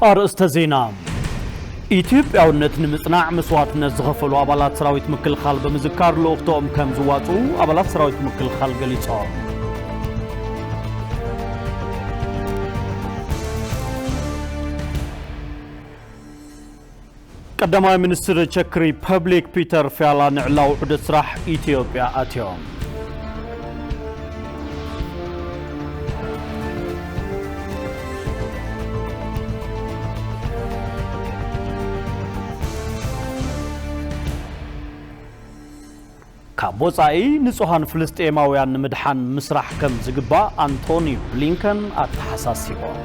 ኣርእስተ ዜና። ኢትዮጵያውነት ንምጽናዕ መስዋዕትነት ዝኸፈሉ ኣባላት ሰራዊት ምክልኻል ብምዝካር ልኡኽቶኦም ከም ዝዋጽኡ ኣባላት ሰራዊት ምክልኻል ገሊጾም። ቀዳማይ ሚኒስትር ቸክ ሪፐብሊክ ፒተር ፊያላ ንዕላዊ ዑደት ስራሕ ኢትዮጵያ ኣትዮም። ካብ ወጻኢ ንጹሃን ፍልስጤማውያን ንምድሓን ምስራሕ ከም ዝግባእ ኣንቶኒ ብሊንከን ኣተሓሳሲቦም።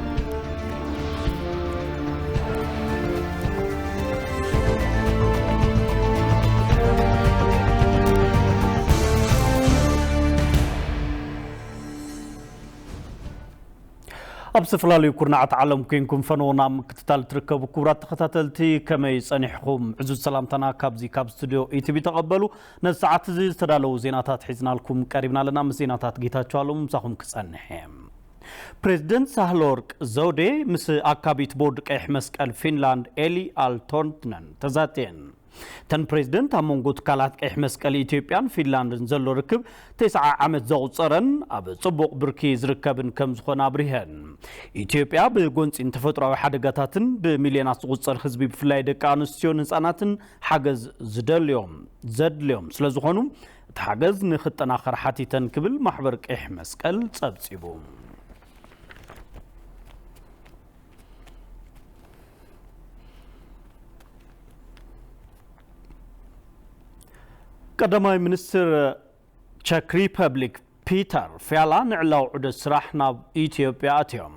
ኣብ ዝተፈላለዩ ኩርናዓት ዓለም ኮንኩም ፈነወና ምክትታል ትርከቡ ክቡራት ተኸታተልቲ፣ ከመይ ጸኒሕኹም? ዕዙዝ ሰላምታና ካብዚ ካብ ስቱድዮ ኢቲቪ ተቐበሉ። ነዚ ሰዓት እዚ ዝተዳለዉ ዜናታት ሒዝናልኩም ቀሪብና ኣለና። ምስ ዜናታት ጌታቸው ኣለሙ ምሳኹም ክጸንሕ እየ። ፕሬዚደንት ሳህለወርቅ ዘውዴ ምስ ኣካቢት ቦርድ ቀይሕ መስቀል ፊንላንድ ኤሊ ኣልቶርትነን ተዛትየን። እተን ፕሬዚደንት ኣብ መንጎ ትካላት ቀይሕ መስቀል ኢትዮጵያን ፊንላንድን ዘሎ ርክብ ተስዓ ዓመት ዘቑጸረን ኣብ ጽቡቕ ብርኪ ዝርከብን ከም ዝኾነ ኣብሪሀን። ኢትዮጵያ ብጎንጺን ተፈጥሮኣዊ ሓደጋታትን ብሚልዮናት ዝቑጸር ህዝቢ ብፍላይ ደቂ ኣንስትዮን ህጻናትን ሓገዝ ዝደልዮም ዘድልዮም ስለ ዝኾኑ እቲ ሓገዝ ንኽጠናኸር ሓቲተን ክብል ማሕበር ቀይሕ መስቀል ጸብጺቡ። ቀዳማይ ሚኒስትር ቸክ ሪፐብሊክ ፒተር ፊያላ ንዕላዊ ዑደት ስራሕ ናብ ኢትዮጵያ ኣትዮም።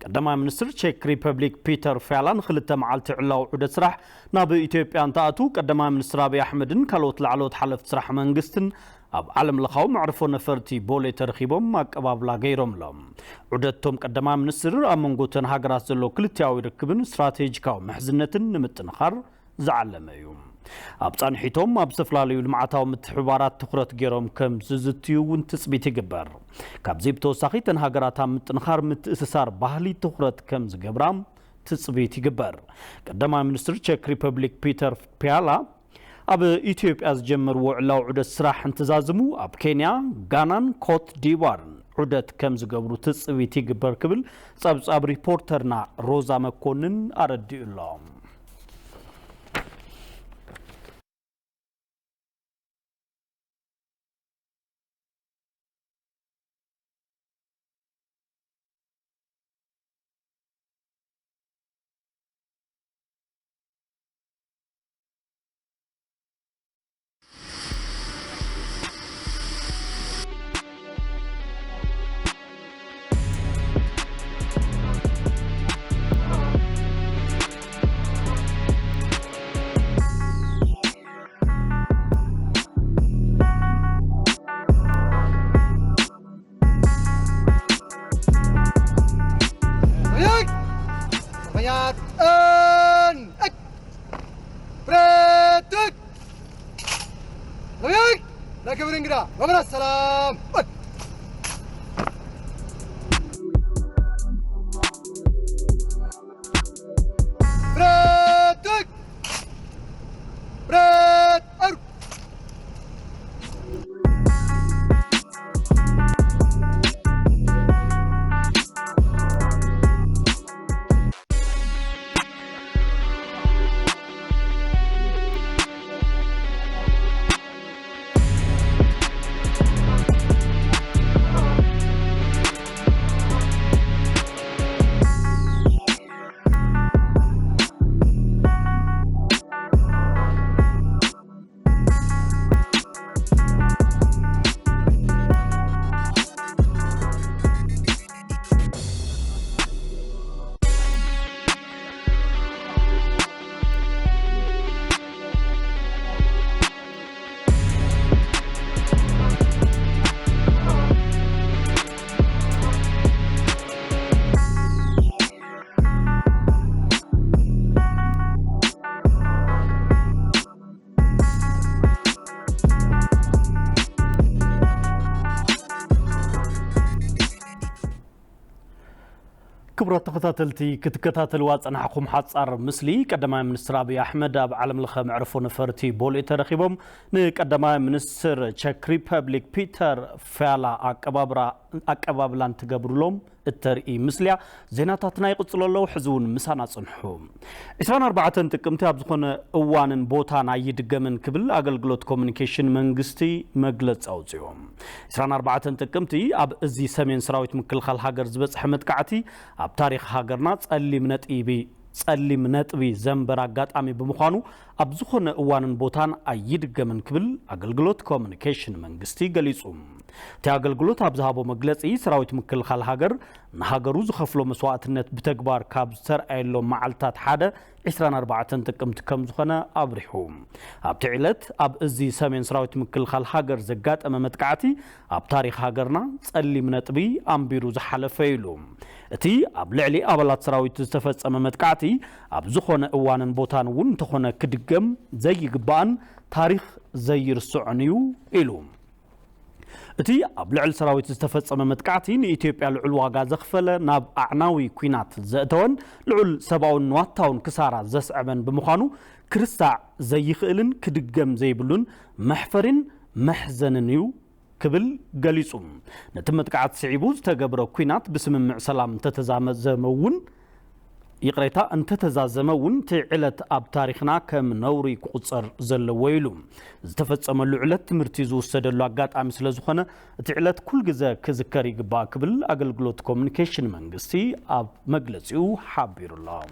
ቀዳማይ ሚኒስትር ቸክ ሪፐብሊክ ፒተር ፊያላ ንክልተ መዓልቲ ዕላዊ ዑደት ስራሕ ናብ ኢትዮጵያ እንትኣትዉ፣ ቀዳማይ ሚኒስትር ኣብይ ኣሕመድን ካልኦት ላዕለዎት ሓለፍቲ ስራሕ መንግስትን ኣብ ዓለም ለኻዊ መዕርፎ ነፈርቲ ቦሌ ተረኺቦም ኣቀባብላ ገይሮምሎም። ዑደቶም ቀዳማይ ሚኒስትር ኣብ መንጎ እተን ሃገራት ዘሎ ክልቲኣዊ ርክብን ስትራቴጂካዊ ምሕዝነትን ንምጥንኻር ዝዓለመ እዩ። ኣብ ጻንሒቶም ኣብ ዝተፈላለዩ ልምዓታዊ ምትሕብባራት ትኹረት ገይሮም ከም ዝዝትዩ እውን ትጽቢት ይግበር። ካብዚ ብተወሳኺ እተን ሃገራት ኣብ ምጥንኻር ምትእስሳር ባህሊ ትኹረት ከም ዝገብራ ትጽቢት ይግበር። ቀዳማይ ሚኒስትር ቸክ ሪፐብሊክ ፒተር ፒያላ ኣብ ኢትዮጵያ ዝጀመርዎ ዕላዊ ዑደት ስራሕ እንትዛዝሙ ኣብ ኬንያ፣ ጋናን ኮት ዲቯርን ዑደት ከም ዝገብሩ ትጽቢት ይግበር ክብል ጸብጻብ ሪፖርተርና ሮዛ መኮንን ኣረዲኡ ኣሎ። ናይ ክብር እንግዳ መብራት ሰላም። ብረት! ብረት! ኣሩ! ክቡራት ተኸታተልቲ፣ ክትከታተልዋ ዝጸናሕኩም ሓጻር ምስሊ፣ ቀዳማይ ሚኒስትር ኣብይ ኣሕመድ ኣብ ዓለም ለኸ መዕርፎ ነፈርቲ ቦሌ ተረኺቦም ንቀዳማይ ሚኒስትር ቸክ ሪፐብሊክ ፒተር ፊያላ ኣቀባብራ-፣ ኣቀባብላ እንትገብሩሎም እተርኢ ምስሊያ። ዜናታትና ይቕጽሉ ኣለዉ። ሕዚ እውን ምሳና ጽንሑ። ዕስራን ኣርባዕተን ጥቅምቲ ኣብ ዝኾነ እዋንን ቦታን ኣይድገምን ክብል ኣገልግሎት ኮሚኒኬሽን መንግስቲ መግለጺ ኣውጺኡ። ዕስራን ኣርባዕተን ጥቅምቲ ኣብ እዚ ሰሜን ሰራዊት ምክልኻል ሃገር ዝበጽሐ መጥቃዕቲ ኣብ ታሪኽ ሃገርና ጸሊም ነጥቢ፣ ጸሊም ነጥቢ ዘንበር ኣጋጣሚ ብምዃኑ ኣብ ዝኾነ እዋንን ቦታን ኣይድገምን ክብል ኣገልግሎት ኮሚኒኬሽን መንግስቲ ገሊጹ። እቲ ኣገልግሎት ኣብ ዝሃቦ መግለጺ፣ ሰራዊት ምክልኻል ሃገር ንሃገሩ ዝኸፍሎ መስዋእትነት ብተግባር ካብ ዝተርኣየሎም መዓልታት ሓደ ዕስራን ኣርባዕተን ጥቅምቲ ከም ዝኾነ ኣብሪሁ። ኣብቲ ዕለት ኣብ እዚ ሰሜን ሰራዊት ምክልኻል ሃገር ዘጋጠመ መጥቃዕቲ ኣብ ታሪኽ ሃገርና ጸሊም ነጥቢ ኣንቢሩ ዝሓለፈ ኢሉ። እቲ ኣብ ልዕሊ ኣባላት ሰራዊት ዝተፈጸመ መጥቃዕቲ ኣብ ዝኾነ እዋንን ቦታን እውን እንተኾነ ክድገም ዘይግባእን ታሪኽ ዘይርስዖን እዩ ኢሉ። እቲ ኣብ ልዕሊ ሰራዊት ዝተፈጸመ መጥቃዕቲ ንኢትዮጵያ ልዑል ዋጋ ዘኽፈለ፣ ናብ ኣዕናዊ ኲናት ዘእተወን ልዑል ሰብኣውን ንዋታውን ክሳራ ዘስዐበን ብምዃኑ ክርሳዕ ዘይኽእልን ክድገም ዘይብሉን መሕፈሪን መሕዘንን እዩ ክብል ገሊጹ። ነቲ መጥቃዕቲ ስዒቡ ዝተገብረ ኲናት ብስምምዕ ሰላም እንተተዛዘመ እውን፣ ይቕሬታ፣ እንተተዛዘመ እውን እቲ ዕለት ኣብ ታሪኽና ከም ነውሪ ክቑጸር ዘለዎ ኢሉ። ዝተፈጸመሉ ዕለት ትምህርቲ ዝውሰደሉ ኣጋጣሚ ስለ ዝኾነ እቲ ዕለት ኩል ግዘ ክዝከር ይግባእ ክብል ኣገልግሎት ኮሚኒኬሽን መንግስቲ ኣብ መግለጺኡ ሓቢሩ ኣሎ።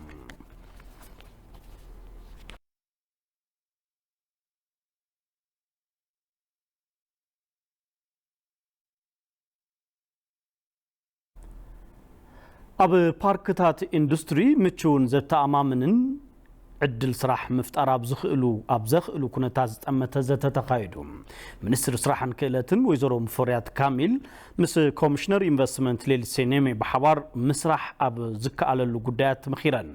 ኣብ ፓርክታት ኢንዱስትሪ ምቹውን ዘተኣማምንን ዕድል ስራሕ ምፍጣር ኣብ ዝኽእሉ፣ ኣብ ዘኽእሉ ኩነታት ዝጠመተ ዘተ ተኻይዱ። ሚኒስትር ስራሕን ክእለትን ወይዘሮ ሙፈሪያት ካሚል ምስ ኮሚሽነር ኢንቨስትመንት ሌሊሴ ኔሜ ብሓባር ምስራሕ ኣብ ዝከኣለሉ ጉዳያት መኺረን።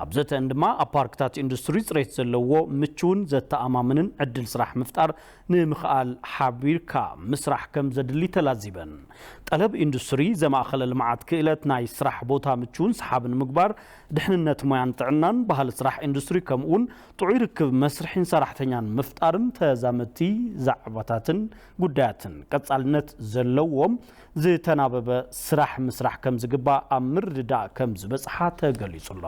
ኣብ ዘተአን ድማ ኣብ ፓርክታት ኢንዱስትሪ ጽሬት ዘለዎ ምቹውን ዘተኣማምንን ዕድል ስራሕ ምፍጣር ንምኽኣል ሓቢርካ ምስራሕ ከም ዘድሊ ተላዚበን። ጠለብ ኢንዱስትሪ ዘማእኸለ ልምዓት ክእለት፣ ናይ ስራሕ ቦታ ምቹውን ሰሓብን ምግባር፣ ድሕንነት ሞያን ጥዕናን፣ ባህሊ ስራሕ ኢንዱስትሪ ከምኡውን ጥዑይ ርክብ መስርሒን ሰራሕተኛን ምፍጣርን ተዛመድቲ ዛዕባታትን ጉዳያትን ቀጻልነት ዘለዎም ዝተናበበ ስራሕ ምስራሕ ከም ዝግባእ ኣብ ምርድዳእ ከም ዝበጽሓ ተገሊጹ ኣሎ።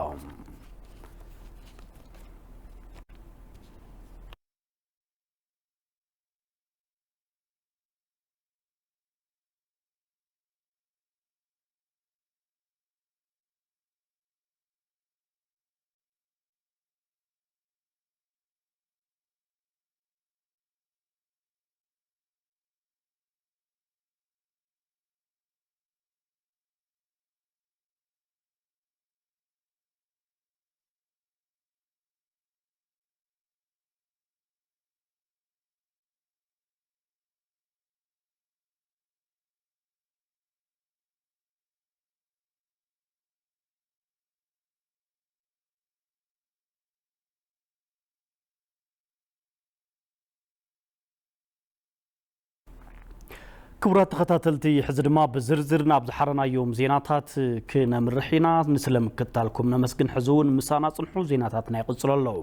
ክቡራት ተኸታተልቲ፣ ሕዚ ድማ ብዝርዝር ናብ ዝሓረናዮም ዜናታት ክነምርሕ ኢና። ንስለ ምክትታልኩም ነመስግን። ሕዚ እውን ምሳና ጽንሑ፣ ዜናታትና ይቕጽሉ ኣለዉ።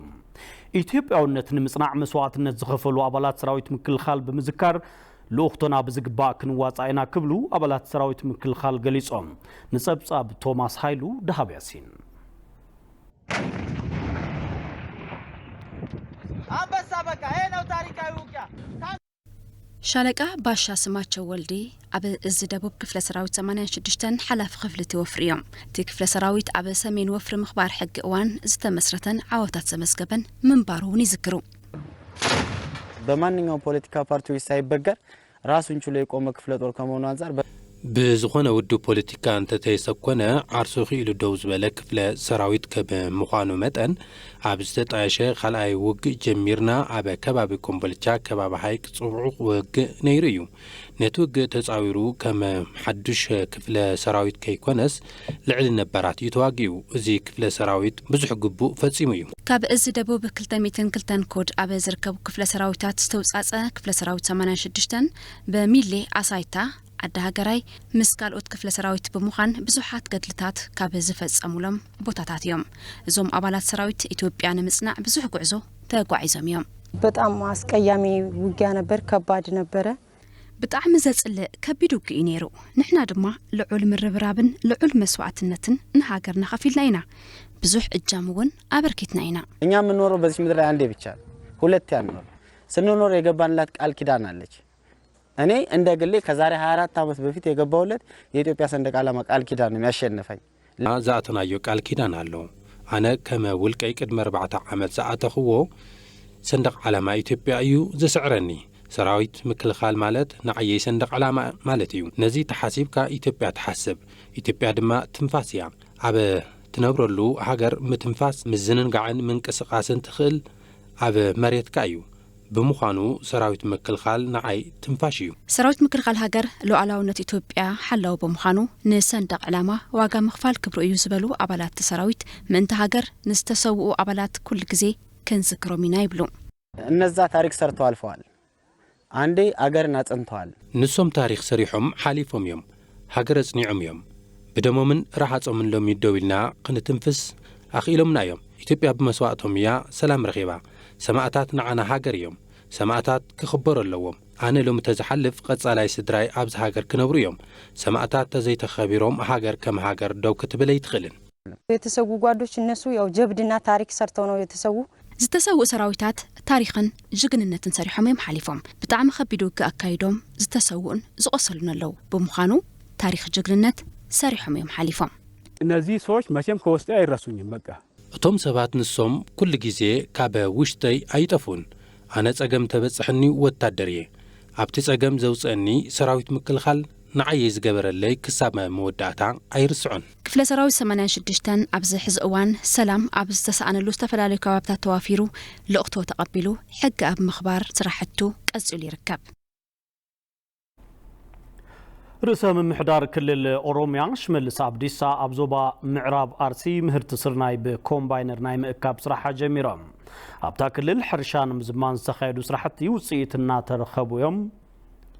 ኢትዮጵያውነት ንምጽናዕ መስዋእትነት ዝኸፈሉ ኣባላት ሰራዊት ምክልኻል ብምዝካር፣ ልኡኽቶና ብዝግባእ ክንዋጻእ ኢና ክብሉ ኣባላት ሰራዊት ምክልኻል ገሊጾም። ንጸብጻብ ቶማስ ሃይሉ፣ ደሃብ ያሲን። አንበሳ በቃ ይሄ ነው ታሪካዊ ውጊያ። ሻለቃ ባሻ ስማቸው ወልዴ ኣብ እዚ ደቡብ ክፍለ ሰራዊት ሰማንያን ሽዱሽተን ሓላፊ ክፍሊ እቲ ወፍሪ እዮም። እቲ ክፍለ ሰራዊት ኣብ ሰሜን ወፍሪ ምኽባር ሕጊ እዋን ዝተመስረተን ዓወታት ዘመዝገበን ምንባሩ እውን ይዝክሩ። በማንኛውም ፖለቲካ ፓርቲዎች ሳይበገር ራሱን ችሎ የቆመ ክፍለ ጦር ከመሆኑ አንጻር በ- ብዝኾነ ውድብ ፖለቲካ እንተተይሰኮነ ዓርሱ ኽኢሉ ደው ዝበለ ክፍለ ሰራዊት ከም ምዃኑ መጠን ኣብ ዝተጣየሸ ካልኣይ ውግእ ጀሚርና ኣብ ከባቢ ኮምቦልቻ ከባቢ ሃይቅ ጽዑቕ ውግእ ነይሩ እዩ። ነቲ ውግእ ተጻዊሩ ከም ሓዱሽ ክፍለ ሰራዊት ከይኮነስ ልዕሊ ነባራት እዩ ተዋጊኡ። እዚ ክፍለ ሰራዊት ብዙሕ ግቡእ ፈጺሙ እዩ። ካብ እዚ ደቡብ ክልተ ሚእትን ክልተን ኮድ ኣብ ዝርከቡ ክፍለ ሰራዊታት ዝተውጻጸ ክፍለ ሰራዊት ሰማንያን ሽዱሽተን በሚሌ ኣሳይታ ኣደ ሃገራይ ምስ ካልኦት ክፍለ ሰራዊት ብምዃን ብዙሓት ገድልታት ካብ ዝፈጸሙሎም ቦታታት እዮም። እዞም ኣባላት ሰራዊት ኢትዮጵያ ንምጽናዕ ብዙሕ ጉዕዞ ተጓዒዞም እዮም። በጣም አስቀያሚ ውጊያ ነበር፣ ከባድ ነበረ። ብጣዕሚ ዘጽልእ ከቢድ ውግእ እዩ ነይሩ። ንሕና ድማ ልዑል ምርብራብን ልዑል መስዋዕትነትን ንሃገርና ከፊልና ኢና። ብዙሕ እጃም እውን ኣበርኪትና ኢና። እኛ የምንኖረው በዚህ ምድር ላይ አንዴ ብቻ ነው፣ ሁለቴ አንኖር። ስንኖር የገባንላት ቃል ኪዳን አለች። እኔ እንደ ግሌ ከዛሬ ሃያ አራት ዓመት በፊት የገባሁለት የኢትዮጵያ ሰንደቅ ዓላማ ቃል ኪዳን ነው የሚያሸንፈኝ። ዝኣተናዮ ቃል ኪዳን ኣሎ። ኣነ ከም ውልቀይ ቅድሚ ኣርባዕተ ዓመት ዝኣተኽዎ ሰንደቕ ዓላማ ኢትዮጵያ እዩ ዘስዕረኒ። ሰራዊት ምክልኻል ማለት ንዓየይ ሰንደቕ ዓላማ ማለት እዩ። ነዚ ተሓሲብካ ኢትዮጵያ ትሓስብ። ኢትዮጵያ ድማ ትንፋስ እያ። ኣብ ትነብረሉ ሃገር ምትንፋስ፣ ምዝንጋዕን ምንቅስቓስን ትኽእል ኣብ መሬትካ እዩ። ብምዃኑ ሰራዊት ምክልኻል ንዓይ ትንፋሽ እዩ። ሰራዊት ምክልኻል ሃገር ሉዓላውነት ኢትዮጵያ ሓላዊ ብምዃኑ ንሰንደቕ ዕላማ ዋጋ ምኽፋል ክብሩ እዩ ዝበሉ ኣባላት እቲ ሰራዊት፣ ምእንቲ ሃገር ንዝተሰውኡ ኣባላት ኩሉ ግዜ ክንዝክሮም ኢና ይብሉ። እነዛ ታሪክ ሰርተው አልፈዋል። አንዴ አገርን አጽንተዋል። ንሶም ታሪኽ ሰሪሖም ሓሊፎም እዮም። ሃገር ኣጽኒዖም እዮም። ብደሞምን ረሃጾምን ሎሚ ደው ኢልና ክንትንፍስ ኣኽኢሎምና እዮም። ኢትዮጵያ ብመስዋእቶም እያ ሰላም ረኺባ። ሰማእታት ንዓና ሃገር እዮም። ሰማእታት ክኽበሩ ኣለዎም። ኣነ ሎሚ ተዝሓልፍ ቀጻላይ ስድራይ ኣብዚ ሃገር ክነብሩ እዮም። ሰማእታት ተዘይተኸቢሮም ሃገር ከም ሃገር ደው ክትብል ኣይትኽእልን። የተሰዉ ጓዶች እነሱ ያው ጀብድና ታሪክ ሰርተው ነው የተሰዉ። ዝተሰውኡ ሰራዊታት ታሪኽን ጅግንነትን ሰሪሖም እዮም ሓሊፎም። ብጣዕሚ ከቢድ ውግእ ኣካይዶም ዝተሰውኡን ዝቖሰሉን ኣለዉ። ብምዃኑ ታሪኽ ጅግንነት ሰሪሖም እዮም ሓሊፎም። እነዚህ ሰዎች መቼም ከውስጤ አይረሱኝም። በቃ እቶም ሰባት ንሶም ኩሉ ግዜ ካብ ውሽጠይ ኣይጠፍኡን። ኣነ ጸገም ተበጽሐኒ ወታደር እየ። ኣብቲ ጸገም ዘውጽአኒ ሰራዊት ምክልኻል ንዓየይ ዝገበረለይ ክሳብ መወዳእታ ኣይርስዖን። ክፍለ ሰራዊት ሰማንያን ሽዱሽተን ኣብዚ ሕዚ እዋን ሰላም ኣብ ዝተሰኣነሉ ዝተፈላለዩ ከባብታት ተዋፊሩ ልእኽቶ ተቐቢሉ ሕጊ ኣብ ምኽባር ስራሕቱ ቀጺሉ ይርከብ። ርእሰ ምምሕዳር ክልል ኦሮሚያ ሽመልስ ኣብዲሳ ኣብ ዞባ ምዕራብ ኣርሲ ምህርቲ ስርናይ ብኮምባይነር ናይ ምእካብ ስራሕ ጀሚሮም። ኣብታ ክልል ሕርሻ ንምዝማን ዝተኻየዱ ስራሕቲ ውፅኢት እናተረኸቡ እዮም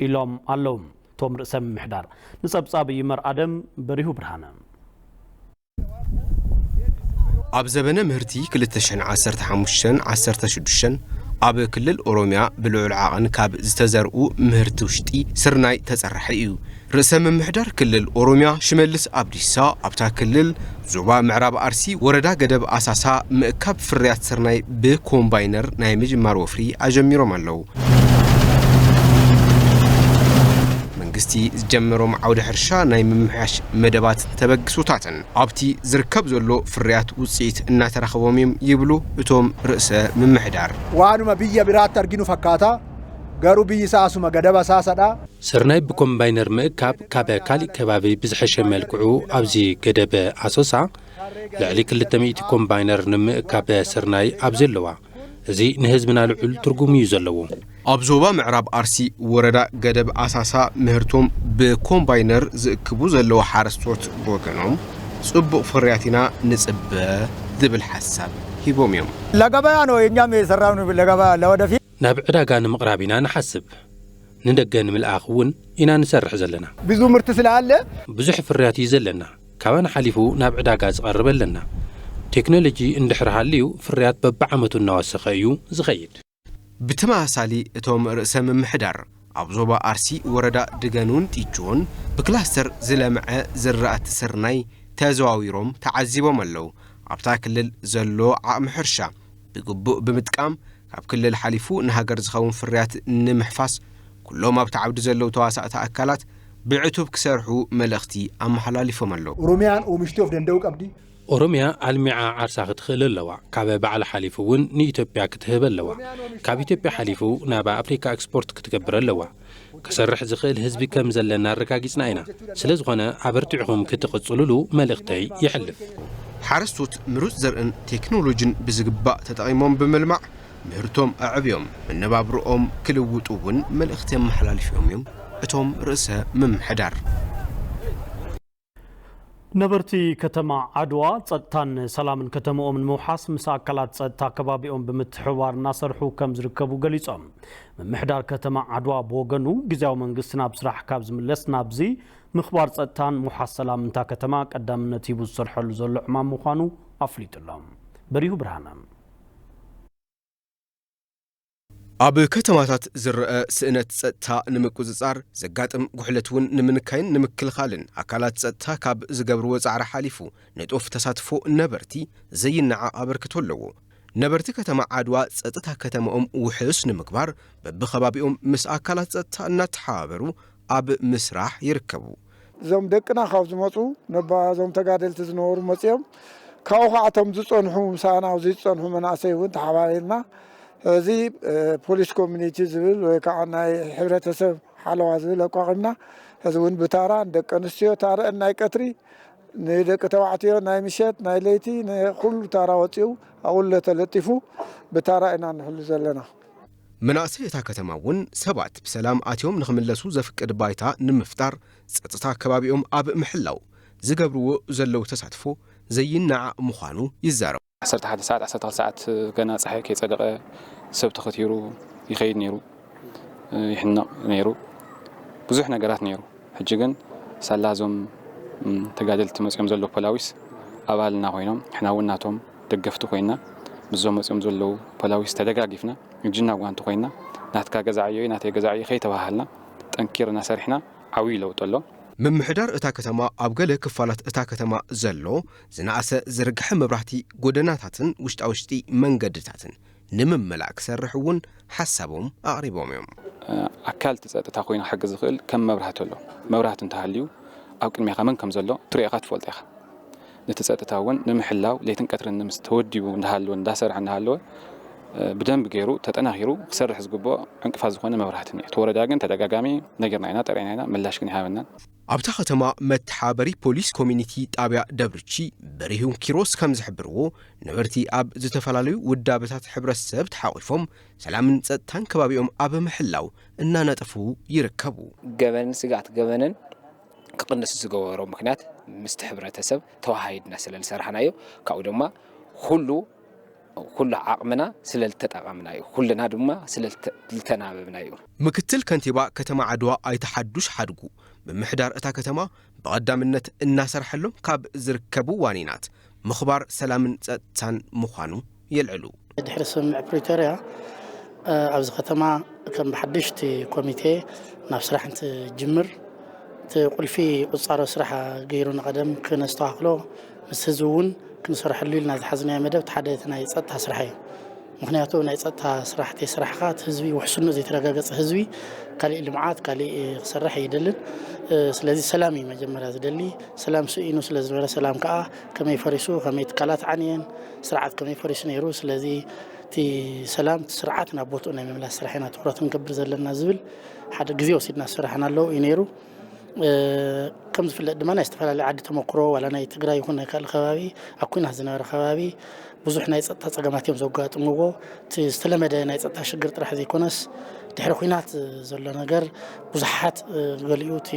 ኢሎም ኣለዉ እቶም ርእሰ ምምሕዳር። ንፀብፃብ ይመር ኣደም በሪሁ ብርሃነ። ኣብ ዘበነ ምህርቲ ክልተ ሽሕን ዓሰርተ ሓሙሽተን ዓሰርተ ሽዱሽተን ኣብ ክልል ኦሮሚያ ብልዑል ዓቐን ካብ ዝተዘርኡ ምህርቲ ውሽጢ ስርናይ ተጸራሒ እዩ። ርእሰ ምምሕዳር ክልል ኦሮሚያ ሽመልስ ኣብዲሳ ኣብታ ክልል ዞባ ምዕራብ ኣርሲ ወረዳ ገደብ ኣሳሳ ምእካብ ፍርያት ስርናይ ብኮምባይነር ናይ ምጅማር ወፍሪ ኣጀሚሮም ኣለዉ። መንግስቲ ዝጀመሮም ዓውደ ሕርሻ ናይ ምምሕያሽ መደባትን ተበግሶታትን ኣብቲ ዝርከብ ዘሎ ፍርያት ውፅኢት እናተረኸቦም እዮም ይብሉ እቶም ርእሰ ምምሕዳር። Waanuma biyya biraatti arginu fakkaata, garuu biyyi isaa asuma gadaba saasadha. ስርናይ ብኮምባይነር ምእካብ ካብ ካሊእ ከባቢ ብዝሐሸ መልክዑ ኣብዚ ገደብ ኣሶሳ ልዕሊ ክልተ ሚእቲ ኮምባይነር ንምእካብ ስርናይ ኣብዚ ኣለዋ። እዚ ንህዝብና ልዑል ትርጉም እዩ ዘለዎ። ኣብ ዞባ ምዕራብ ኣርሲ ወረዳ ገደብ ኣሳሳ ምህርቶም ብኮምባይነር ዝእክቡ ዘለዉ ሓረስቶት ብወገኖም፣ ጽቡቕ ፍርያት ኢና ንጽበ ዝብል ሓሳብ ሂቦም እዮም። ለገበያ ነው የኛም የሰራውን ለገበያ ለወደፊት። ናብ ዕዳጋ ንምቕራብ ኢና ንሓስብ። ንደገ ንምልኣኽ እውን ኢና ንሰርሕ ዘለና። ብዙ ምርት ስላለ ብዙሕ ፍርያት እዩ ዘለና። ካባና ሓሊፉ ናብ ዕዳጋ ዝቐርብ ኣለና። ቴክኖሎጂ እንድሕር ሃልዩ ፍርያት በብዓመቱ እናወሰኸ እዩ ዝኸይድ። ብተመሳሳሊ እቶም ርእሰ ምምሕዳር ኣብ ዞባ ኣርሲ ወረዳ ድገኑን ጢጆን ብክላስተር ዝለምዐ ዝራእቲ ስርናይ ተዘዋዊሮም ተዓዚቦም ኣለዉ። ኣብታ ክልል ዘሎ ዓቕሚ ሕርሻ ብግቡእ ብምጥቃም ካብ ክልል ሓሊፉ ንሃገር ዝኸውን ፍርያት ንምሕፋስ ኩሎም ኣብቲ ዓውዲ ዘለዉ ተዋሳእቲ ኣካላት ብዕቱብ ክሰርሑ መልእኽቲ ኣመሓላሊፎም ኣለዉ። Oromiyaan oomishtii of danda'uu qabdi. ኦሮምያ ኣልሚዓ ዓርሳ ክትኽእል ኣለዋ። ካብ ባዕላ ሓሊፉ እውን ንኢትዮጵያ ክትህብ ኣለዋ። ካብ ኢትዮጵያ ሓሊፉ ናብ ኣፍሪካ ኤክስፖርት ክትገብር ኣለዋ። ክሰርሕ ዝኽእል ህዝቢ ከም ዘለና ኣረጋጊጽና ኢና። ስለ ዝኾነ ኣበርቲዕኹም ክትቕጽሉሉ መልእኽተይ የሕልፍ። ሓረስቶት ምሩፅ ዘርእን ቴክኖሎጂን ብዝግባእ ተጠቒሞም ብምልማዕ ምህርቶም ኣዕብዮም መነባብሮኦም ክልውጡ እውን መልእኽቲ ኣመሓላሊፎም እዮም እቶም ርእሰ ምምሕዳር። ነበርቲ ከተማ ዓድዋ ጸጥታን ሰላምን ከተማኦም ንምውሓስ ምስ ኣካላት ጸጥታ ከባቢኦም ብምትሕብባር እናሰርሑ ከም ዝርከቡ ገሊጾም። ምምሕዳር ከተማ ዓድዋ ብወገኑ፣ ግዝያዊ መንግስቲ ናብ ስራሕ ካብ ዝምለስ ናብዚ ምኽባር ጸጥታን ምውሓስ ሰላም እንታ ከተማ ቀዳምነት ሂቡ ዝሰርሐሉ ዘሎ ዕማም ምዃኑ ኣፍሊጡ ኣሎ። በሪሁ ብርሃነ። ኣብ ከተማታት ዝረአ ስእነት ጸጥታ ንምቁጽጻር፣ ዘጋጥም ጉሕለት እውን ንምንካይን ንምክልኻልን ኣካላት ጸጥታ ካብ ዝገብርዎ ጻዕሪ ሓሊፉ፣ ንጡፍ ተሳትፎ ነበርቲ ዘይነዓቕ ኣበርክቶ ኣለዎ። ነበርቲ ከተማ ዓድዋ ጸጥታ ከተማኦም ውሑስ ንምግባር፣ በብኸባቢኦም ምስ ኣካላት ጸጥታ እናተሓባበሩ ኣብ ምስራሕ ይርከቡ። እዞም ደቅና ካብ ዝመፁ፣ ነባ እዞም ተጋደልቲ ዝነበሩ መፂኦም፣ ካብኡ ከዓ እቶም ዝፀንሑ፣ ምሳና ኣብዚ ዝፀንሑ መናእሰይ እውን ተሓባቢርና፣ እዚ ፖሊስ ኮሚኒቲ ዝብል ወይ ከዓ ናይ ሕብረተሰብ ሓለዋ ዝብል ኣቋቒምና፣ እዚ እውን ብታራ ንደቂ ኣንስትዮ ታረአን ናይ ቀትሪ፣ ንደቂ ተባዕትዮ ናይ ምሸት፣ ናይ ለይቲ፣ ንኩሉ ታራ ወፂኡ ኣብኡ ተለጢፉ፣ ብታራ ኢና ንሕሉ ዘለና። መናእሰይ እታ ከተማ እውን ሰባት ብሰላም ኣትዮም ንኽምለሱ ዘፍቅድ ባይታ ንምፍጣር፣ ጸጥታ ከባቢኦም ኣብ ምሕላው ዝገብርዎ ዘለዉ ተሳትፎ ዘይነዓቕ ምዃኑ ይዛረቡ። ዓሰርተ ሓደ ሰዓት፣ ዓሰርተ ክልተ ሰዓት ገና ጸሓይ ከይጸደቐ ሰብ ተኸቲሩ ይኸይድ ነይሩ፣ ይሕነቕ ነይሩ፣ ብዙሕ ነገራት ነይሩ። ሕጂ ግን ሳላ እዞም፣ እም፣ ተጋደልቲ መጺኦም ዘለዉ ፖላዊስ ኣባልና ኮይኖም፣ ንሕና እውን ናቶም ደገፍቲ ኮይና፣ ምስዞም መጺኦም ዘለዉ ፖላዊስ ተደጋጊፍና፣ እጅና ጓንቲ ኮይና፣ ናትካ ገዛዕዮ፣ ናተይ ገዛዕዮ ከይተባሃልና፣ ጠንኪርና ሰሪሕና፣ ዓብዪ ለውጢ ኣሎ። ምምሕዳር እታ ከተማ ኣብ ገለ ክፋላት እታ ከተማ ዘሎ ዝነኣሰ ዝርግሐ መብራህቲ ጎደናታትን ውሽጣ ውሽጢ መንገድታትን ንምምላእ ክሰርሕ እውን ሓሳቦም ኣቕሪቦም እዮም። ኣካል እቲ ጸጥታ ኮይኑ ክሕግዝ ዝኽእል ከም መብራህቲ ኣሎ። መብራህቲ እንተሃልዩ ኣብ ቅድሜኻ መን ከም ዘሎ ትሪኦ ኢኻ፣ ትፈልጦ ኢኻ። ነቲ ጸጥታ እውን ንምሕላው ለይትን ቀትርን ምስ ተወዲቡ እንዳሃለወ፣ እንዳሰርሐ እንዳሃለወ፣ እ፣ ብደንቢ ገይሩ ተጠናኺሩ ክሰርሕ ዝግብኦ ዕንቅፋት ዝኾነ መብራህቲ እኒኦ። እቲ ወረዳ ግን ተደጋጋሚ ነጊርና ኢና፣ ጠሪዕና ኢና፣ ምላሽ ግን ኣይሃበናን። ኣብታ ከተማ መተሓባበሪ ፖሊስ ኮሚኒቲ ጣብያ ደብርቺ በሪሁን ኪሮስ ከም ዝሕብርዎ፣ ነበርቲ ኣብ ዝተፈላለዩ ውዳበታት ሕብረተሰብ ተሓቒፎም ሰላምን ጸጥታን ከባቢኦም ኣብ ምሕላው እናነጠፉ ይርከቡ። ገበንን ስግኣት ገበንን ክቕንስ ዝገበሮ ምኽንያት ምስቲ ሕብረተሰብ ተወሃሂድና ስለ ዝሰራሕናዮ፣ ካብኡ ድማ ኩሉ፣ ኩሉ ዓቕምና ስለ ዝተጠቐምና እዩ። ኩልና ድማ ስለ ዝተ-፣ ዝተናበብና እዩ። ምክትል ከንቲባ ከተማ ዓድዋ ኣይተ ሓዱሽ ሓድጉ፣ ምምሕዳር እታ ከተማ ብቐዳምነት እናሰርሐሎም ካብ ዝርከቡ ዋኒናት ምኽባር ሰላምን ጸጥታን ምዃኑ የልዕሉ። ድሕሪ ስምምዕ ፕሪቶርያ፣ እ፣ ኣብዚ ከተማ ከም ብሓድሽ እቲ ኮሚቴ ናብ ስራሕ እንትጅምር፣ እቲ ቁልፊ ቁጻሮ ስራሕ ገይሩ ንቐደም ክነስተኻኽሎ፣ ምስ ህዝቢ እውን ክንሰርሐሉ ኢልና ዝሓዝናዮ መደብ እቲ ሓደ እቲ ናይ ጸጥታ ስራሕ እዩ። ምኽንያቱ ናይ ጸጥታ ስራሕ ተይሰራሕካ፣ እቲ ህዝቢ ውሕስንኡ ዘይተረጋገጸ ህዝቢ፣ ካሊእ ልምዓት፣ ካሊእ ክሰርሕ ኣይደልን። እ፣ ስለዚ ሰላም እዩ መጀመርያ ዝደሊ። ሰላም ስኢኑ ስለ ዝነበረ፣ ሰላም ከኣ ከመይ ፈሪሱ፣ ከመይ ትካላት ዓንየን፣ ስርዓት ከመይ ፈሪሱ ነይሩ። ስለዚ እቲ ሰላም፣ እቲ ስርዓት ናብ ቦትኡ ናይ ምምላስ ስራሕ ኢና ትኹረት ክንገብር ዘለና ዝብል ሓደ ግዜ ወሲድና ዝሰራሕናሎ እዩ ነይሩ። እ፣ ከም ዝፍለጥ ድማ ናይ ዝተፈላለዩ ዓዲ ተመክሮ፣ ዋላ ናይ ትግራይ ይኹን ናይ ካልእ ከባቢ፣ ኣብ ኲናት ዝነበረ ከባቢ ብዙሕ ናይ ጸጥታ ጸገማት እዮም ዘጋጥምዎ። እቲ ዝተለመደ ናይ ጸጥታ ሽግር ጥራሕ ዘይኮነስ፣ ድሕሪ ኲናት ዘሎ ነገር ብዙሓት፣ እ፣ ገሊኡ እቲ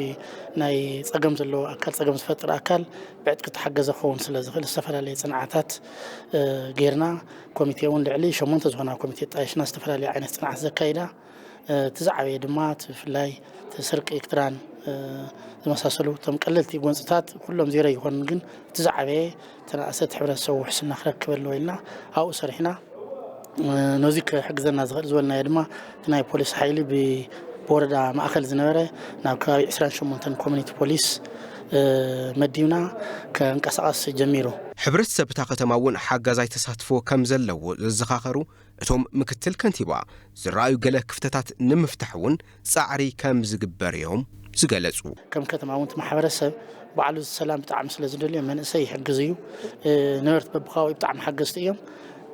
ናይ ጸገም ዘለዎ ኣካል፣ ጸገም ዝፈጥር ኣካል ብዕጥቂ ተሓገዘ ክኸውን ስለ ዝኽእል፣ ዝተፈላለየ ጽንዓታት፣ እ፣ ጌርና፣ ኮሚቴ እውን ልዕሊ ሸሞንተ ዝኾና ኮሚቴ ጣይሽና ዝተፈላለየ ዓይነት ጽንዓት ዘካይዳ። እ፣ እቲ ዝዓበየ ድማ እቲ ብፍላይ እቲ ስርቂ፣ ክትራን፣ እ፣ ዝመሳሰሉ እቶም ቀለልቲ ጎንፅታት ኩሎም ዜሮ ይኾኑ፣ ግን እቲ ዝዓበየ ተናእሰት ሕብረተሰቡ ውሕስና ክረክብ ኣለዎ ኢልና ኣብኡ ሰሪሕና። እ፣ ነዚ ክሕግዘና ዝኽእል ዝበልናዮ ድማ እቲ ናይ ፖሊስ ሓይሊ ብ-፣ ብወረዳ ማእኸል ዝነበረ ናብ ከባቢ ዕስራን ሸሞንተን ኮሚኒቲ ፖሊስ፣ እ፣ መዲብና ከንቀሳቐስ ጀሚሩ። ሕብረተሰብ እታ ከተማ እውን ሓጋዛይ ተሳትፎ ከም ዘለዎ ዘዘኻኸሩ እቶም ምክትል ከንቲባ፣ ዝረኣዩ ገለ ክፍተታት ንምፍታሕ እውን ጻዕሪ ከም ዝግበር እዮም ዝገለጹ። ከም ከተማ እውን እቲ ማሕበረሰብ ባዕሉ ሰላም ብጣዕሚ ስለ ዝደልዮ መንእሰይ ይሕግዝ እዩ። እ፣ ነበርቲ በብከባቢኡ ብጣዕሚ ሓገዝቲ እዮም።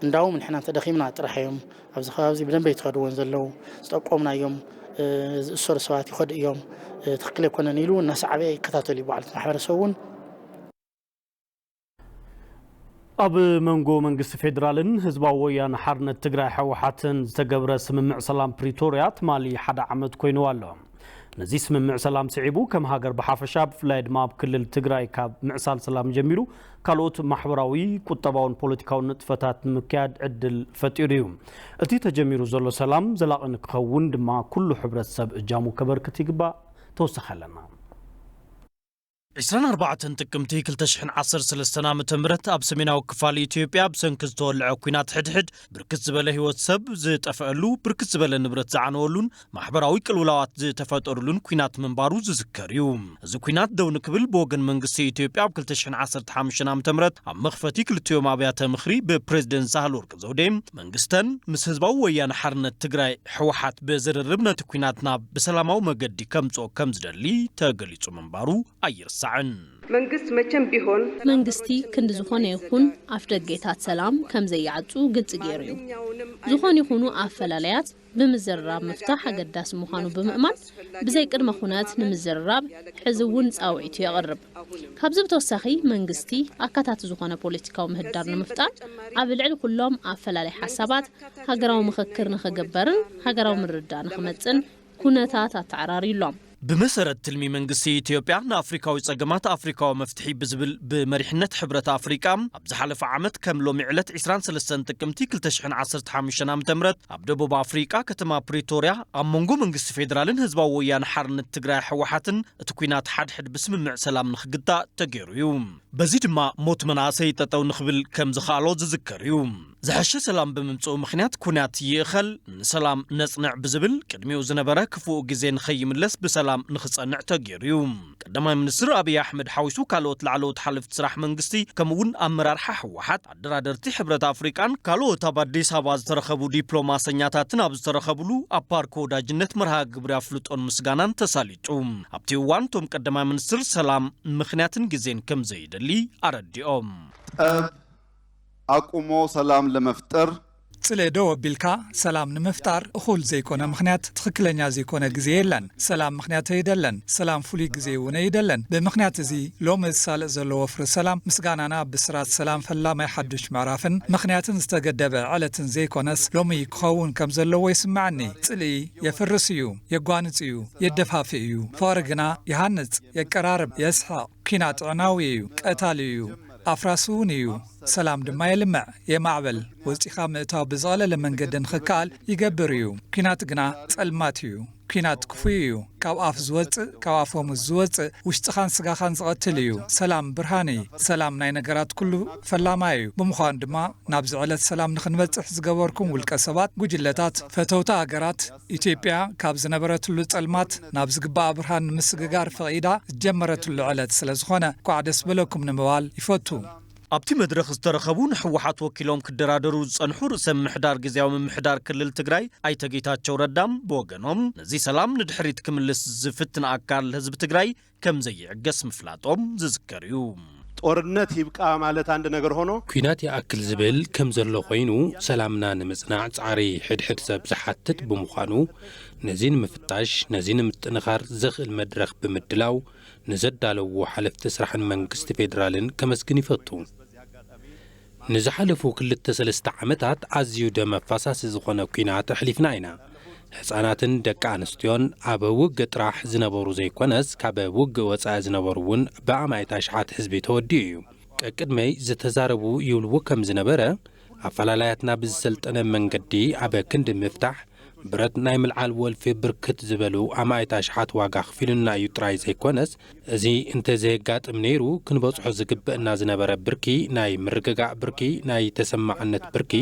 እንዳውም ንሕና እንተደኺምና ጥራሕ እዮም ኣብዚ ከባቢ እዚ ብደንበ ይትኸድዎን ዘለዉ። ዝጠቆምናዮም፣ እ፣ ዝእሰሩ ሰባት ይኸዱ እዮም። እ፣ ትኽክል ኣይኮነን ኢሉ እናሰዓበ ይከታተል እዩ ባዕሉ እቲ ማሕበረሰብ እውን። ኣብ መንጎ መንግስቲ ፌደራልን ህዝባዊ ወያነ ሓርነት ትግራይ ህወሓትን ዝተገብረ ስምምዕ ሰላም ፕሪቶርያ ትማሊ ሓደ ዓመት ኮይንዎ ኣሎ። ነዚ ስምምዕ ሰላም ስዒቡ ከም ሃገር ብሓፈሻ ብፍላይ ድማ ኣብ ክልል ትግራይ ካብ ምዕሳል ሰላም ጀሚሩ ካልኦት ማሕበራዊ፣ ቁጠባውን ፖለቲካውን ንጥፈታት ንምክያድ ዕድል ፈጢሩ እዩ። እቲ ተጀሚሩ ዘሎ ሰላም ዘላቒ ንክኸውን ድማ ኩሉ ሕብረተሰብ እጃሙ ከበርክት ይግባእ። ተወሳኺ ኣለና። ዕስራን ኣርባዕተን ጥቅምቲ ክልተ ሽሕን ዓሰርተ ሰለስተን ዓመተ ምህረት ኣብ ሰሜናዊ ክፋል ኢትዮጵያ ብሰንኪ ዝተወልዐ ኲናት ሕድሕድ ብርክት ዝበለ ህይወት ሰብ ዝጠፍአሉ፣ ብርክት ዝበለ ንብረት ዝዓነወሉን ማሕበራዊ ቅልውላዋት ዝተፈጠሩሉን ኲናት ምንባሩ ዝዝከር እዩ። እዚ ኲናት ደው ንክብል ብወገን መንግስቲ ኢትዮጵያ ኣብ ክልተ ሽሕን ዓሰርተ ሓሙሽተን ዓመተ ምህረት ኣብ መኽፈቲ ክልቲኦም ኣብያተ ምኽሪ ብፕሬዝደንት ሳህለወርቅ ዘውዴ መንግስተን ምስ ህዝባዊ ወያነ ሓርነት ትግራይ ህወሓት ብዝርርብ ነቲ ኲናት ናብ ብሰላማዊ መገዲ ከምፅኦ ከም ዝደሊ ተገሊፁ ምንባሩ ኣይርሳዕን። መንግስት መቼም ቢሆን መንግስቲ ክንዲ ዝኾነ ይኹን ኣፍደጌታት ሰላም ከም ዘይዓጹ ግልጺ ገይሩ እዩ። ዝኾነ ይኹኑ ኣፈላላያት ብምዝርራብ ምፍታሕ ኣገዳሲ ምዃኑ ብምእማን ብዘይ ቅድመ ኩነት ንምዝርራብ ሕዚ እውን ጻውዒቱ የቕርብ። ካብዚ ብተወሳኺ መንግስቲ ኣካታቲ ዝኾነ ፖለቲካዊ ምህዳር ንምፍጣር ኣብ ልዕሊ ኩሎም ኣፈላላይ ሓሳባት ሃገራዊ ምኽክር ንኽግበርን ሃገራዊ ምርድዳእ ንኽመጽእን ኩነታት ኣተዓራርዩ ኣሎ። ብመሰረት ትልሚ መንግስቲ ኢትዮጵያ ንኣፍሪካዊ ጸገማት ኣፍሪካዊ መፍትሒ ብዝብል ብመሪሕነት ሕብረት ኣፍሪቃ ኣብ ዝሓለፈ ዓመት ከም ሎሚ ዕለት ዕስራን ሰለስተን ጥቅምቲ ክልተ ሽሕን ዓሰርተ ሓሙሽተን ዓመተ ምህረት ኣብ ደቡብ ኣፍሪቃ ከተማ ፕሪቶርያ ኣብ መንጎ መንግስቲ ፌዴራልን ህዝባዊ ወያነ ሓርነት ትግራይ ህወሓትን እቲ ኲናት ሓድሕድ ብስምምዕ ሰላም ንኽግታእ ተገይሩ እዩ። በዚ ድማ ሞት መናእሰይ ጠጠው ንኽብል ከም ዝኸኣሎ ዝዝከር እዩ። ዝሐሸ ሰላም ብምምፅኡ ምኽንያት ኩናት ይእኸል፣ ንሰላም ነፅንዕ ብዝብል ቅድሚኡ ዝነበረ ክፉእ ግዜ ንኸይምለስ ብሰላም ንኽፀንዕ ተገይሩ እዩ። ቀዳማይ ሚኒስትር ኣብይ ኣሕመድ ሓዊሱ ካልኦት ላዕለዎት ሓለፍቲ ስራሕ መንግስቲ ከምኡ እውን ኣመራርሓ ህወሓት፣ ኣደራደርቲ ሕብረት ኣፍሪቃን ካልኦት ኣብ ኣዲስ ኣበባ ዝተረኸቡ ዲፕሎማሰኛታትን ኣብ ዝተረኸብሉ ኣብ ፓርክ ወዳጅነት መርሃ ግብሪ ኣፍልጦን ምስጋናን ተሳሊጡ። ኣብቲ እዋን እቶም ቀዳማይ ሚኒስትር ሰላም ምኽንያትን ግዜን ከም ዘይደሊ ኣረዲኦም። ጠብ አቁሞ ሰላም ለመፍጠር ጽልኢ ደው ኣቢልካ ሰላም ንምፍጣር እኹል ዘይኮነ ምኽንያት፣ ትኽክለኛ ዘይኮነ ግዜ የለን። ሰላም ምኽንያት ኣይደለን። ሰላም ፍሉይ ግዜ እውን ኣይደለን። ብምኽንያት እዚ ሎሚ ዝሳለጥ ዘሎ ወፍሪ ሰላም ምስጋናና ብስራት ሰላም ፈላማይ ሓዱሽ ምዕራፍን ምኽንያትን ዝተገደበ ዕለትን ዘይኮነስ ሎሚ ክኸውን ከም ዘለዎ ይስምዓኒ። ጽልኢ የፍርስ እዩ፣ የጓንጽ እዩ፣ የደፋፍእ እዩ። ፍቕሪ ግና ይሃንጽ፣ የቀራርብ፣ የስሕቕ። ኲናት ጥዕናዊ እዩ፣ ቀታሊ እዩ፣ ኣፍራሲ እውን እዩ። ሰላም ድማ የልምዕ፣ የማዕብል፣ ወጺኻ ምእታው ብዝቐለለ መንገዲ ንኽከኣል ይገብር እዩ። ኲናት ግና ጸልማት እዩ። ኲናት ክፉእ እዩ። ካብ ኣፍ ዝወጽእ፣ ካብ ኣፎም ዝወጽእ፣ ውሽጥኻን ስጋኻን ዝቐትል እዩ። ሰላም ብርሃን እዩ። ሰላም ናይ ነገራት ኩሉ ፈላማይ እዩ። ብምዃኑ ድማ ናብዚ ዕለት ሰላም ንኽንበጽሕ ዝገበርኩም ውልቀ ሰባት፣ ጉጅለታት፣ ፈተውቲ ሃገራት፣ ኢትዮጵያ ካብ ዝነበረትሉ ጸልማት ናብ ዝግባኣ ብርሃን ንምስግጋር ፈቒዳ ዝጀመረትሉ ዕለት ስለ ዝኾነ፣ እንኳዕ ደስ በለኩም ንምባል ይፈቱ። ኣብቲ መድረኽ ዝተረኸቡ ንህወሓት ወኪሎም ክደራደሩ ዝጸንሑ ርእሰ ምምሕዳር ግዝያዊ ምምሕዳር ክልል ትግራይ ኣይተ ጌታቸው ረዳም ብወገኖም፣ ነዚ ሰላም ንድሕሪት ክምልስ ዝፍትን ኣካል ህዝቢ ትግራይ ከም ዘይዕገስ ምፍላጦም ዝዝከር እዩ። ጦርነት ይብቃ ማለት አንድ ነገር ሆኖ ኲናት ይኣክል ዝብል ከም ዘሎ ኮይኑ፣ ሰላምና ንምጽናዕ ጻዕሪ ሕድሕድ ሰብ ዝሓትት ብምዃኑ፣ ነዚ ንምፍታሽ፣ ነዚ ንምጥንኻር ዘኽእል መድረኽ ብምድላው ንዘዳለዎ ሓለፍቲ ስራሕን መንግስቲ ፌዴራልን ከመስግን ይፈቱ። ንዝሓለፉ ክልተ ሰለስተ ዓመታት ኣዝዩ ደም ኣፋሳሲ ዝኾነ ኲናት ኣሕሊፍና ኢና። ህጻናትን ደቂ ኣንስትዮን ኣብ ውግእ ጥራሕ ዝነበሩ ዘይኮነስ፣ ካብ ውግእ ወጻኢ ዝነበሩ እውን ብኣማኢት ኣሽሓት ህዝቢ ተወዲኡ እዩ። ቀቅድመይ ዝተዛረቡ ይብልዎ ከም ዝነበረ፣ ኣፈላላያትና ብዝሰልጠነ መንገዲ ኣብ ክንዲ ምፍታሕ፣ ብረት ናይ ምልዓል ወልፊ ብርክት ዝበሉ ኣማኢት ኣሽሓት ዋጋ ኣኽፊሉና እዩ ጥራይ ዘይኮነስ፣ እዚ እንተዘየጋጥም ነይሩ፣ ክንበጽሖ ዝግበእና ዝነበረ ብርኪ፣ ናይ ምርግጋእ ብርኪ፣ ናይ ተሰማዕነት ብርኪ፣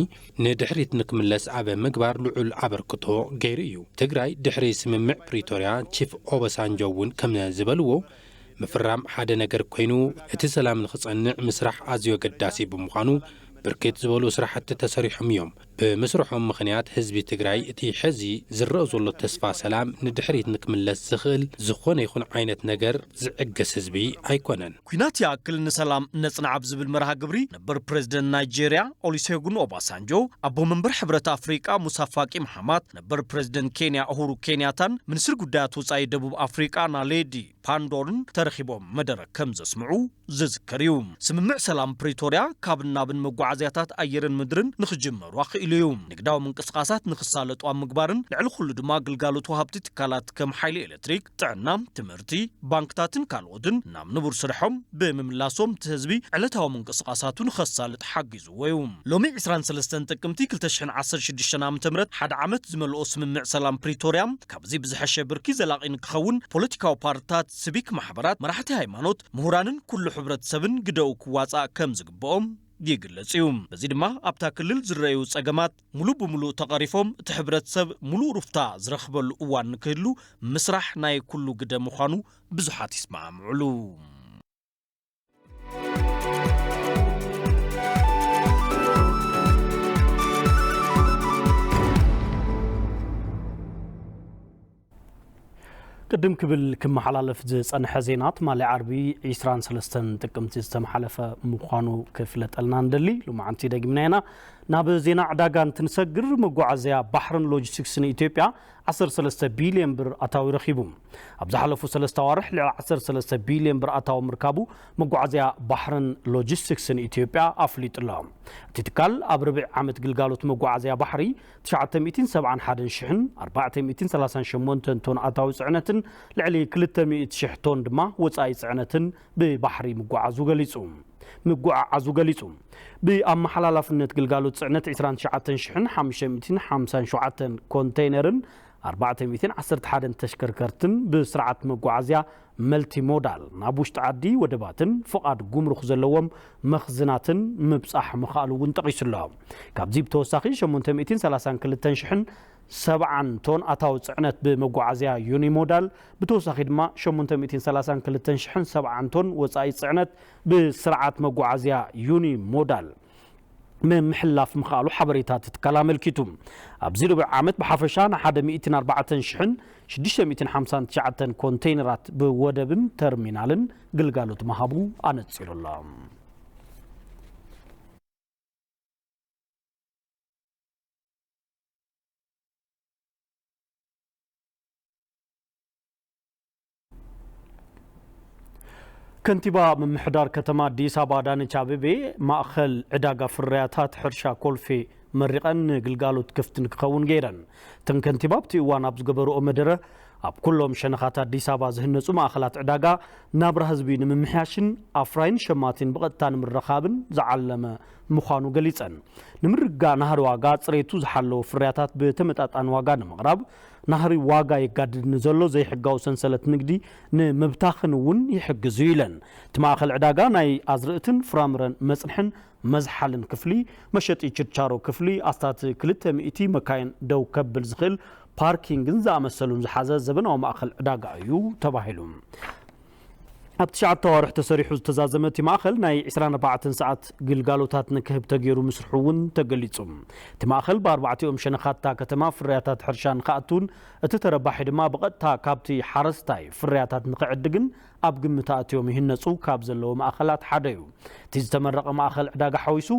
ንድሕሪት ንክምለስ ኣብ ምግባር ልዑል ኣበርክቶ ገይሩ እዩ። ትግራይ ድሕሪ ስምምዕ ፕሪቶርያ፣ ቺፍ ኦባሳንጆ እውን ከም ዝበልዎ፣ ምፍራም ሓደ ነገር ኮይኑ፣ እቲ ሰላም ንኽጸንዕ ምስራሕ ኣዝዩ ኣገዳሲ ብምዃኑ፣ ብርክት ዝበሉ ስራሕቲ ተሰሪሖም እዮም። ብምስርሖም ምኽንያት ህዝቢ ትግራይ እቲ ሕዚ ዝረኣ ዘሎ ተስፋ ሰላም ንድሕሪት ንክምለስ ዝኽእል ዝኾነ ይኹን ዓይነት ነገር ዝዕገስ ህዝቢ ኣይኮነን። ኲናት ይኣክል ንሰላም ነጽንዕ ኣብ ዝብል መርሃ ግብሪ ነበር ፕሬዝደንት ናይጄርያ ኦሉሴጉን ኦባሳንጆ፣ ኣቦ መንበር ሕብረት ኣፍሪቃ ሙሳ ፋቂ መሓማት፣ ነበር ፕሬዝደንት ኬንያ ኡሁሩ ኬንያታን ሚኒስትር ጉዳያት ወጻኢ ደቡብ ኣፍሪቃ ናሌዲ ፓንዶርን ተረኺቦም መደረ ከም ዘስምዑ ዝዝከር እዩ። ስምምዕ ሰላም ፕሪቶርያ ካብ ናብን መጓዓዝያታት ኣየርን ምድርን ንኽጅመሩ ኣኽኢሉ። እዩ። ንግዳዊ ምንቅስቓሳት ንኽሳለጡ ኣብ ምግባርን ልዕሊ ኩሉ ድማ ግልጋሎት ወሃብቲ ትካላት ከም ሓይሊ ኤሌክትሪክ፣ ጥዕና፣ ትምህርቲ፣ ባንክታትን ካልኦትን ናብ ንቡር ስርሖም ብምምላሶም እቲ ህዝቢ ዕለታዊ ምንቅስቓሳቱ ንኸሳልጥ ሓጊዝዎ እዩ። ሎሚ ዕስራን ሰለስተን ጥቅምቲ ክልተ ሽሕን ዓሰርተ ሽዱሽተን ዓመተ ምህረት ሓደ ዓመት ዝመልኦ ስምምዕ ሰላም ፕሪቶርያ ካብዚ ብዝሐሸ ብርኪ ዘላቒ ንክኸውን ፖለቲካዊ ፓርትታት፣ ሲቪክ ማሕበራት፣ መራሕቲ ሃይማኖት፣ ምሁራንን ኩሉ ሕብረተሰብን ግደኡ ክዋፃእ ከም ዝግብኦም ይግለጽ እዩ። በዚ ድማ ኣብታ ክልል ዝረኣዩ ጸገማት ሙሉ ብምሉእ ተቐሪፎም እቲ ሕብረተሰብ ሙሉእ ሩፍታ ዝረኽበሉ እዋን ንክህሉ ምስራሕ ናይ ኩሉ ግደ ምዃኑ ብዙሓት ይስማምዕሉ። ቅድም ክብል ክመሓላለፍ ዝጸንሐ ዜና ትማሊ ዓርቢ ዕስራን ሰለስተን ጥቅምቲ ዝተመሓለፈ ምዃኑ ክፍለጠልና ንደሊ። ሎማዓንቲ ደጊምና ኢና። ናብ ዜና ዕዳጋ እንትንሰግር፣ መጓዓዝያ ባሕርን ሎጂስቲክስን ኢትዮጵያ ዓሰርተ ሰለስተ ቢልዮን ብር ኣታዊ ረኺቡ። ኣብ ዝሓለፉ ሰለስተ ኣዋርሕ ልዕሊ ዓሰርተ ሰለስተ ቢልዮን ብር ኣታዊ ምርካቡ መጓዓዝያ ባሕርን ሎጂስቲክስን ኢትዮጵያ ኣፍሊጡ ኣሎ። እቲ ትካል ኣብ ርብዒ ዓመት ግልጋሎት መጓዓዝያ ባሕሪ ትሽዓተ ሚእትን ሰብዓን ሓደን ሽሕን ኣርባዕተ ሚእትን ሰላሳን ሸሞንተን ቶን ኣታዊ ጽዕነትን ልዕሊ ክልተ ሚእቲ ሽሕ ቶን ድማ ወጻኢ ጽዕነትን ብባሕሪ ምጓዓዙ ገሊጹ። ምጉዓዓዙ ገሊጹ። ብኣመሓላላፍነት ግልጋሎት ጽዕነት ዕስራን ትሽዓተን ሽሕን ሓሙሽተ ሚእትን ሓምሳን ሸውዓተን ኮንተይነርን ኣርባዕተ ሚእትን ዓሰርተ ሓደን ተሽከርከርትን ብስርዓት መጓዓዝያ መልቲሞዳል ናብ ውሽጢ ዓዲ ወደባትን ፍቓድ ጉምሩክ ዘለዎም መኽዝናትን ምብጻሕ ምኽኣሉ እውን ጠቒሱ ኣሎ። ካብዚ ብተወሳኺ ሸሞንተ ሚእትን ሰላሳን ክልተን ሽሕን ሰብዓን ቶን ኣታዊ ጽዕነት ብመጓዓዝያ ዩኒሞዳል፣ ብተወሳኺ ድማ ሸሞንተ ሚእትን ሰላሳን ክልተን ሽሕን ሰብዓን ቶን ወጻኢ ጽዕነት ብስርዓት መጓዓዝያ ዩኒሞዳል ምምሕልላፍ ምኽኣሉ ሓበሬታ እቲ ትካል ኣመልኪቱ። ኣብዚ ርብዒ ዓመት ብሓፈሻ ንሓደ ሚእትን ኣርባዕተን ሽሕን ሽዱሽተ ሚእትን ሓምሳን ትሽዓተን ኮንተይነራት ብወደብን ተርሚናልን ግልጋሎት ምሃቡ ኣነጺሩ ኣሎ። ከንቲባ ምምሕዳር ከተማ ኣዲስ ኣበባ ኣዳነች ኣቤቤ ማእኸል ዕዳጋ ፍርያታት ሕርሻ ኮልፌ መሪቐን ንግልጋሎት ክፍቲ ንክኸውን ገይረን። እተን ከንቲባ ኣብቲ እዋን ኣብ ዝገበርኦ መደረ፣ ኣብ ኩሎም ሸነኻት ኣዲስ ኣበባ ዝህነጹ ማእኸላት ዕዳጋ ናብራ ህዝቢ ንምምሕያሽን ኣፍራይን ሸማቲን ብቐጥታ ንምርኻብን ዝዓለመ ምዃኑ ገሊጸን። ንምርግጋእ ናህሪ ዋጋ፣ ጽሬቱ ዝሓለወ ፍርያታት ብተመጣጣኒ ዋጋ ንምቕራብ፣ ናህሪ ዋጋ የጋድድ ንዘሎ ዘይሕጋዊ ሰንሰለት ንግዲ ንምብታኽን እውን ይሕግዝ እዩ ኢለን። እቲ ማእኸል ዕዳጋ ናይ ኣዝርእትን ፍራምረን መጽንሕን መዝሓልን ክፍሊ፣ መሸጢ ችርቻሮ ክፍሊ፣ ኣስታት ክልተ ሚእቲ መካይን ደው ከብል ዝኽእል ፓርኪንግን ዝኣመሰሉን ዝሓዘ ዘበናዊ ማእኸል ዕዳጋ እዩ ተባሂሉ። ኣብ ትሽዓተ ኣዋርሕ ተሰሪሑ ዝተዛዘመ እቲ ማእኸል ናይ ዕስራን ኣርባዕተን ሰዓት ግልጋሎታት ንክህብ ተገይሩ ምስርሑ እውን ተገሊጹ። እቲ ማእኸል ብኣርባዕቲኦም ሸነኻት እታ ከተማ ፍርያታት ሕርሻ ንክኣቱን እቲ ተረባሒ ድማ ብቐጥታ ካብቲ ሓረስታይ ፍርያታት ንክዕድግን ኣብ ግምት ኣእትዮም ይህነጹ ካብ ዘለዉ ማእኸላት ሓደ እዩ። እቲ ዝተመረቐ ማእኸል ዕዳጋ ሓዊሱ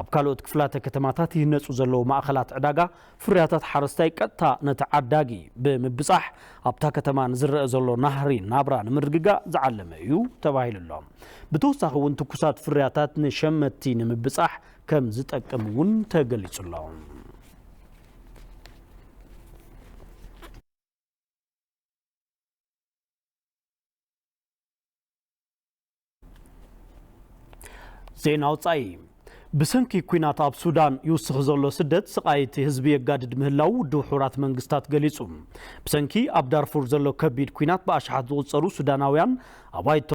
ኣብ ካልኦት ክፍላተ ከተማታት ይህነጹ ዘለዉ ማእኸላት ዕዳጋ ፍርያታት ሓረስታይ ቀጥታ ነቲ ዓዳጊ ብምብጻሕ ኣብታ ከተማ ንዝረአ ዘሎ ናህሪ ናብራ ንምርግጋእ ዝዓለመ እዩ ተባሂሉ ኣሎ። ብተወሳኺ እውን ትኩሳት ፍርያታት ንሸመትቲ ንምብጻሕ ከም ዝጠቅም እውን ተገሊጹ ኣሎ። ዜና ወጻኢ። ብሰንኪ ኲናት ኣብ ሱዳን ይውስኽ ዘሎ ስደት፣ ስቓይ እቲ ህዝቢ የጋድድ ምህላው ውድብ ሕቡራት መንግስታት ገሊጹ። ብሰንኪ ኣብ ዳርፉር ዘሎ ከቢድ ኲናት ብኣሽሓት ዝቑጸሩ ሱዳናውያን ኣባይቶ